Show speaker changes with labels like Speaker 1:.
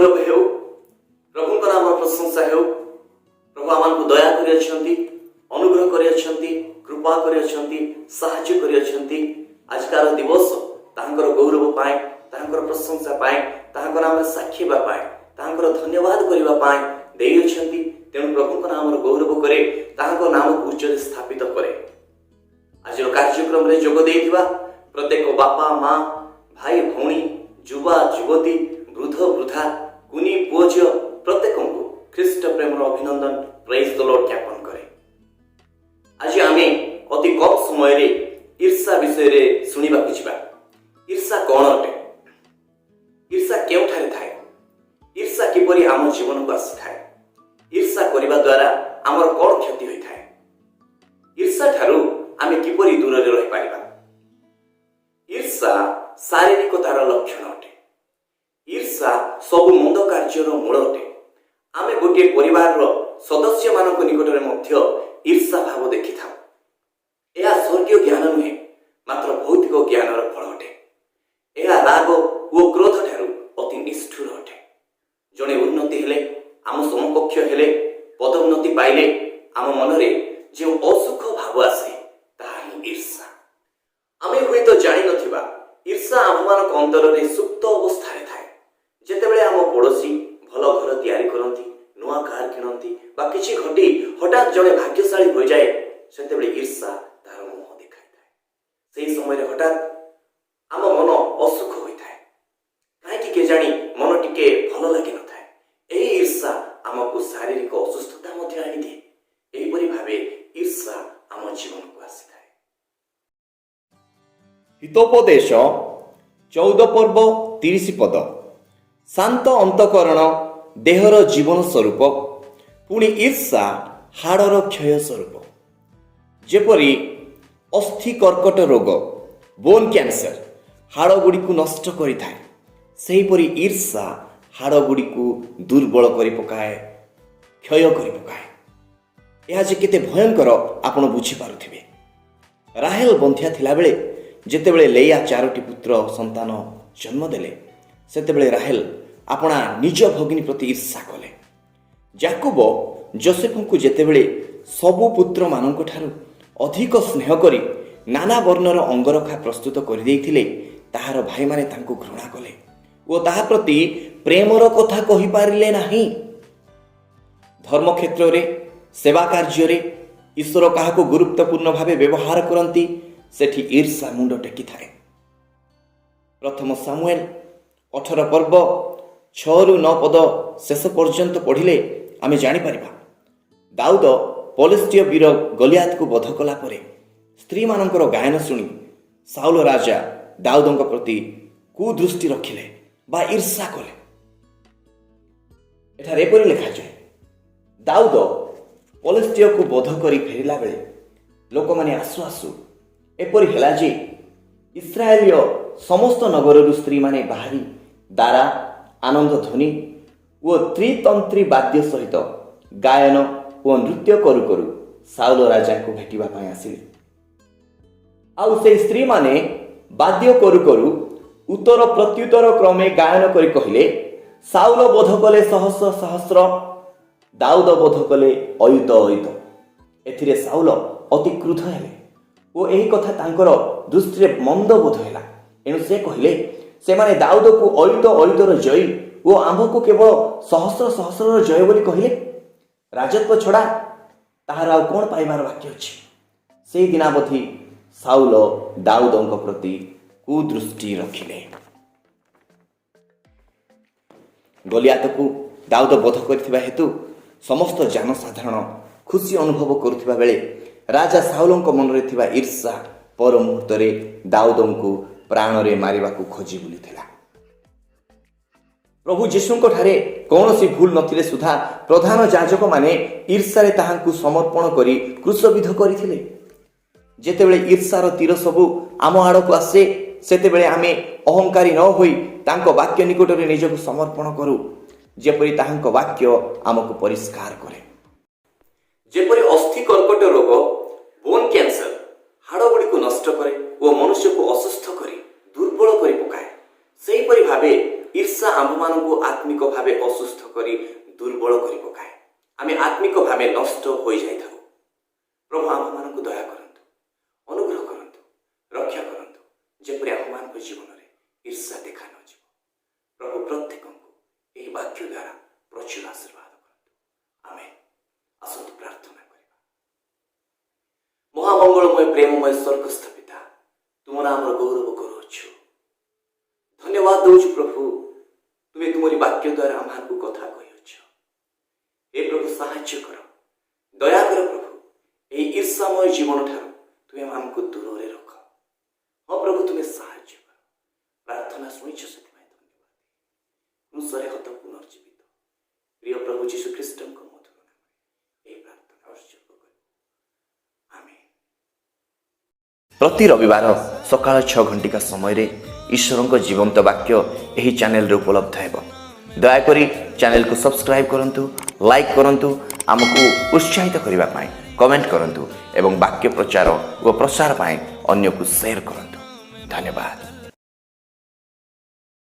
Speaker 1: ଗୌରବ ହେଉ, ପ୍ରଭୁଙ୍କ ନାମର ପ୍ରଶଂସା ହେଉ। ପ୍ରଭୁ ଆମମାନଙ୍କୁ ଦୟା କରିଅଛନ୍ତି, ଅନୁଗ୍ରହ କରିଅଛନ୍ତି, କୃପା କରିଅଛନ୍ତି, ସାହାଯ୍ୟ କରିଅଛନ୍ତି। ଆଜିକାର ଦିବସ ତାହାଙ୍କର ଗୌରବ ପାଇଁ, ତାହାଙ୍କର ପ୍ରଶଂସା ପାଇଁ, ତାହାଙ୍କ ନାମରେ ସାକ୍ଷୀ ହେବା ପାଇଁ, ତାହାଙ୍କର ଧନ୍ୟବାଦ କରିବା ପାଇଁ ଦେଇଅଛନ୍ତି। ତେଣୁ ପ୍ରଭୁଙ୍କ ନାମର ଗୌରବ କରେ, ତାହାଙ୍କ ନାମକୁ ଉଚ୍ଚରେ ସ୍ଥାପିତ କରେ। ଆଜିର କାର୍ଯ୍ୟକ୍ରମରେ ଯୋଗ ଦେଇଥିବା ପ୍ରତ୍ୟେକ ବାପା, ମା, ଭାଇ, ଭଉଣୀ, ଯୁବା, ଯୁବତୀ, ବୃଦ୍ଧ, ବୃଦ୍ଧା, କୁନି ପୁଅ, ଝିଅ ପ୍ରତ୍ୟେକଙ୍କୁ ଖ୍ରୀଷ୍ଟ ପ୍ରେମର ଅଭିନନ୍ଦନ, ପ୍ରେଜ୍ ଦ ଲର୍ଡ ଜ୍ଞାପନ କରେ। ଆଜି ଆମେ ଅତି କମ୍ ସମୟରେ ଈର୍ଷା ବିଷୟରେ ଶୁଣିବାକୁ ଯିବା। ଈର୍ଷା କ'ଣ ଅଟେ? ଈର୍ଷା କେଉଁଠାରେ ଥାଏ? ଈର୍ଷା କିପରି ଆମ ଜୀବନକୁ ଆସିଥାଏ? ଈର୍ଷା କରିବା ଦ୍ୱାରା ଆମର କ'ଣ କ୍ଷତି ହୋଇଥାଏ? ଈର୍ଷା ଠାରୁ ଆମେ କିପରି ଦୂରରେ ରହିପାରିବା? ଈର୍ଷା ଶାରୀରିକତାର ଲକ୍ଷଣ ଅଟେ। ଈର୍ଷା ସବୁ ମନ୍ଦ କାର୍ଯ୍ୟର ମୂଳ ଅଟେ। ଆମେ ଗୋଟିଏ ପରିବାରର ସଦସ୍ୟମାନଙ୍କ ନିକଟରେ ମଧ୍ୟ ଈର୍ଷା ଭାବ ଦେଖିଥାଉ। ଏହା ସ୍ୱର୍ଗୀୟ ଜ୍ଞାନ ନୁହେଁ, ମାତ୍ର ଭୌତିକ ଜ୍ଞାନର ଫଳ ଅଟେ। ଏହା ରାଗ ଓ କ୍ରୋଧ ଠାରୁ ଅତି ନିଷ୍ଠୁର ଅଟେ। ଜଣେ ଉନ୍ନତି ହେଲେ, ଆମ ସମକକ୍ଷ ହେଲେ, ପଦୋନ୍ନତି ପାଇଲେ ଆମ ମନରେ ଯେଉଁ ଅସୁଖ ଭାବ ଆସେ, ତାହା ହିଁ ଈର୍ଷା। ଆମେ ହୁଏତ ଜାଣିନଥିବା, ଈର୍ଷା ଆମ୍ଭମାନଙ୍କ ଅନ୍ତରରେ ସୁପ୍ତ ଅବସ୍ଥାରେ ଥାଏ। ଯେତେବେଳେ ଆମ ପଡ଼ୋଶୀ ଭଲ ଘର ତିଆରି କରନ୍ତି, ନୂଆ କାର କିଣନ୍ତି ବା କିଛି ଘଟି ହଠାତ୍ ଜଣେ ଭାଗ୍ୟଶାଳୀ ହୋଇଯାଏ, ସେତେବେଳେ ଈର୍ଷା ତାର ମୁହଁ ଦେଖାଇଥାଏ। ସେହି ସମୟରେ ହଠାତ୍ ଆମ ମନ ଅସୁଖ ହୋଇଥାଏ। କାହିଁକି କେଜାଣି ମନ ଟିକେ ଭଲ ଲାଗିନଥାଏ। ଏହି ଈର୍ଷା ଆମକୁ ଶାରୀରିକ ଅସୁସ୍ଥତା ମଧ୍ୟ ଆଣିଦିଏ। ଏହିପରି ଭାବେ ଈର୍ଷା ଆମ ଜୀବନକୁ ଆସିଥାଏ।
Speaker 2: ହିତୋପଦେଶ 14 ପର୍ବ 30 ପଦ। ଶାନ୍ତ ଅନ୍ତଃକରଣ ଦେହର ଜୀବନ ସ୍ୱରୂପ, ପୁଣି ଈର୍ଷା ହାଡ଼ର କ୍ଷୟ ସ୍ୱରୂପ। ଯେପରି ଅସ୍ଥି କର୍କଟ ରୋଗ, ବୋନ୍ କ୍ୟାନ୍ସର, ହାଡ଼ଗୁଡ଼ିକୁ ନଷ୍ଟ କରିଥାଏ, ସେହିପରି ଈର୍ଷା ହାଡ଼ଗୁଡ଼ିକୁ ଦୁର୍ବଳ କରି ପକାଏ, କ୍ଷୟ କରି ପକାଏ। ଏହା ଯେ କେତେ ଭୟଙ୍କର, ଆପଣ ବୁଝିପାରୁଥିବେ। ରାହେଲ ବନ୍ଧ୍ୟା ଥିଲାବେଳେ ଯେତେବେଳେ ଲେୟା ଚାରୋଟି ପୁତ୍ର ସନ୍ତାନ ଜନ୍ମ ଦେଲେ, ସେତେବେଳେ ରାହେଲ ଆପଣା ନିଜ ଭଗ୍ନୀ ପ୍ରତି ଈର୍ଷା କଲେ। ଜାକୁବ ଜୋସେଫଙ୍କୁ ଯେତେବେଳେ ସବୁ ପୁତ୍ରମାନଙ୍କ ଠାରୁ ଅଧିକ ସ୍ନେହ କରି ନାନା ବର୍ଣ୍ଣର ଅଙ୍ଗରଖା ପ୍ରସ୍ତୁତ କରିଦେଇଥିଲେ, ତାହାର ଭାଇମାନେ ତାଙ୍କୁ ଘୃଣା କଲେ ଓ ତାହା ପ୍ରତି ପ୍ରେମର କଥା କହିପାରିଲେ ନାହିଁ। ଧର୍ମକ୍ଷେତ୍ରରେ, ସେବା କାର୍ଯ୍ୟରେ ଈଶ୍ୱର କାହାକୁ ଗୁରୁତ୍ୱପୂର୍ଣ୍ଣ ଭାବେ ବ୍ୟବହାର କରନ୍ତି, ସେଠି ଈର୍ଷା ମୁଣ୍ଡ ଟେକିଥାଏ। ପ୍ରଥମ ସାମୁଏଲ 18 ପର୍ବ 6ରୁ 9 ପଦ ଶେଷ ପର୍ଯ୍ୟନ୍ତ ପଢ଼ିଲେ ଆମେ ଜାଣିପାରିବା, ଦାଉଦ ପଲେଷ୍ଟୀୟ ବୀର ଗଲିଆତକୁ ବଧ କଲା ପରେ ସ୍ତ୍ରୀମାନଙ୍କର ଗାୟନ ଶୁଣି ସାଉଲ ରାଜା ଦାଉଦଙ୍କ ପ୍ରତି କୁଦୃଷ୍ଟି ରଖିଲେ ବା ଈର୍ଷା କଲେ। ଏଠାରେ ଏପରି ଲେଖାଯାଏ, ଦାଉଦ ପଲେଷ୍ଟୀୟକୁ ବଧ କରି ଫେରିଲା ବେଳେ ଲୋକମାନେ ଆସୁ ଆସୁ ଏପରି ହେଲା ଯେ ଇସ୍ରାଏଲୀୟ ସମସ୍ତ ନଗରରୁ ସ୍ତ୍ରୀମାନେ ବାହାରି ଦାରା, ଆନନ୍ଦ ଧ୍ୱନି ଓ ତ୍ରିତନ୍ତ୍ରୀ ବାଦ୍ୟ ସହିତ ଗାୟନ ଓ ନୃତ୍ୟ କରୁ କରୁ ସାଉଲ ରାଜାଙ୍କୁ ଭେଟିବା ପାଇଁ ଆସିଲେ। ଆଉ ସେହି ସ୍ତ୍ରୀମାନେ ବାଦ୍ୟ କରୁ କରୁ ଉତ୍ତର ପ୍ରତ୍ୟୁତ୍ତର କ୍ରମେ ଗାୟନ କରି କହିଲେ, "ସାଉଲ ବଧ କଲେ ସହସ୍ର ସହସ୍ର, ଦାଉଦ ବଧ କଲେ ଅୟୁତ ଅୟୁତ।" ଏଥିରେ ସାଉଲ ଅତି କ୍ରୁଦ୍ଧ ହେଲେ ଓ ଏହି କଥା ତାଙ୍କର ଦୃଷ୍ଟିରେ ମନ୍ଦ ବୋଧ ହେଲା। ଏଣୁ ସେ କହିଲେ, "ସେମାନେ ଦାଉଦକୁ ଅୟୁତ ଅୟୁତର ଜୟୀ ଓ ଆମ୍ଭକୁ କେବଳ ସହସ୍ର ସହସ୍ରର ଜୟ ବୋଲି କହିଲେ। ରାଜତ୍ୱ ଛଡ଼ା ତାହାର ଆଉ କ'ଣ ପାଇବାର ବାକି ଅଛି?" ସେଇ ଦିନାବଧି ସାଉଲ ଦାଉଦଙ୍କ ପ୍ରତି କୁଦୃଷ୍ଟି ରଖିଲେ। ଗଲିଆତକୁ ଦାଉଦ ବଧ କରିଥିବା ହେତୁ ସମସ୍ତ ଜନସାଧାରଣ ଖୁସି ଅନୁଭବ କରୁଥିବା ବେଳେ ରାଜା ସାଉଲଙ୍କ ମନରେ ଥିବା ଈର୍ଷା ପର ମୁହୂର୍ତ୍ତରେ ଦାଉଦଙ୍କୁ ପ୍ରାଣରେ ମାରିବାକୁ ଖୋଜି ବୁଲିଥିଲା। ପ୍ରଭୁ ଯୀଶୁଙ୍କ ଠାରେ କୌଣସି ଭୁଲ ନଥିଲେ ସୁଦ୍ଧା ପ୍ରଧାନ ଯାଜକମାନେ ଈର୍ଷାରେ ତାହାଙ୍କୁ ସମର୍ପଣ କରି କ୍ରୁଶବିଦ୍ଧ କରିଥିଲେ। ଯେତେବେଳେ ଈର୍ଷାର ତୀର ସବୁ ଆମ ଆଡ଼କୁ ଆସେ, ସେତେବେଳେ ଆମେ ଅହଙ୍କାରୀ ନ ହୋଇ ତାଙ୍କ ବାକ୍ୟ ନିକଟରେ ନିଜକୁ ସମର୍ପଣ କରୁ, ଯେପରି ତାହାଙ୍କ ବାକ୍ୟ ଆମକୁ ପରିଷ୍କାର କରେ।
Speaker 1: ଯେପରି ଅସ୍ଥି କର୍କଟ ରୋଗ, ବୋନ୍ କ୍ୟାନ୍ସର, ହାଡ଼ଗୁଡ଼ିକୁ ନଷ୍ଟ କରେ ଓ ମନୁଷ୍ୟକୁ ଅସୁସ୍ଥ କରି ଦୁର୍ବଳ କରି ପକାଏ, ସେହିପରି ଭାବେ ଈର୍ଷା ଆମ୍ଭମାନଙ୍କୁ ଆତ୍ମିକ ଭାବେ ଅସୁସ୍ଥ କରି ଦୁର୍ବଳ କରି ପକାଏ। ଆମେ ଆତ୍ମିକ ଭାବେ ନଷ୍ଟ ହୋଇଯାଇଥାଉ। ପ୍ରଭୁ ଆମ୍ଭମାନଙ୍କୁ ଦୟା କରନ୍ତୁ, ଅନୁଗ୍ରହ କରନ୍ତୁ, ରକ୍ଷା କରନ୍ତୁ, ଯେପରି ଆମ୍ଭମାନଙ୍କ ଜୀବନରେ ଈର୍ଷା ଦେଖା ନଯିବ। ପ୍ରଭୁ ପ୍ରତ୍ୟେକଙ୍କୁ ଏହି ବାକ୍ୟ ଦ୍ୱାରା ପ୍ରଚୁର ଆଶୀର୍ବାଦ କରନ୍ତୁ। ଆମେ ଆସନ୍ତୁ ପ୍ରାର୍ଥନା କରିବା। ମହାମଙ୍ଗଳମୟ, ପ୍ରେମମୟ ସ୍ୱର୍ଗସ୍ଥ ପିତା, ତୁମ ନାମର ଗୌରବ କରୁଅଛୁ, ଧନ୍ୟବାଦ ଦେଉଛୁ। ପ୍ରଭୁ, ତୁମେ ତୁମରି ବାକ୍ୟ ଦ୍ୱାରା ଆମମାନଙ୍କୁ କଥା କହିଅଛ। ହେ ପ୍ରଭୁ, ସାହାଯ୍ୟ କର, ଦୟା କର। ପ୍ରଭୁ, ଏହି ଈର୍ଷାମୟ ଜୀବନ ଠାରୁ ତୁମେ ଆମକୁ ଦୂରରେ ରଖ। ହଁ ପ୍ରଭୁ, ତୁମେ ସାହାଯ୍ୟ କର। ପ୍ରାର୍ଥନା ଶୁଣିଛ, ସେଥିପାଇଁ ଧନ୍ୟବାଦ। କ୍ରୁଶରେ ହତ ପୁନର୍ଜୀବିତ ପ୍ରିୟ ପ୍ରଭୁ ଯୀଶୁ ଖ୍ରୀଷ୍ଟଙ୍କ ମଧୁର ନାମରେ ଏହି ପ୍ରାର୍ଥନା ଉତ୍ସର୍ଗ କରୁ। ଆମେନ୍।
Speaker 2: ପ୍ରତି ରବିବାର ସକାଳ 6 ଘଣ୍ଟିକା ସମୟରେ ଈଶ୍ୱରଙ୍କ ଜୀବନ୍ତ ବାକ୍ୟ ଏହି ଚ୍ୟାନେଲରେ ଉପଲବ୍ଧ ହେବ। ଦୟାକରି ଚ୍ୟାନେଲକୁ ସବସ୍କ୍ରାଇବ୍ କରନ୍ତୁ, ଲାଇକ୍ କରନ୍ତୁ, ଆମକୁ ଉତ୍ସାହିତ କରିବା ପାଇଁ କମେଣ୍ଟ କରନ୍ତୁ ଏବଂ ବାକ୍ୟ ପ୍ରଚାର ଓ ପ୍ରସାର ପାଇଁ ଅନ୍ୟକୁ ସେୟାର କରନ୍ତୁ। ଧନ୍ୟବାଦ।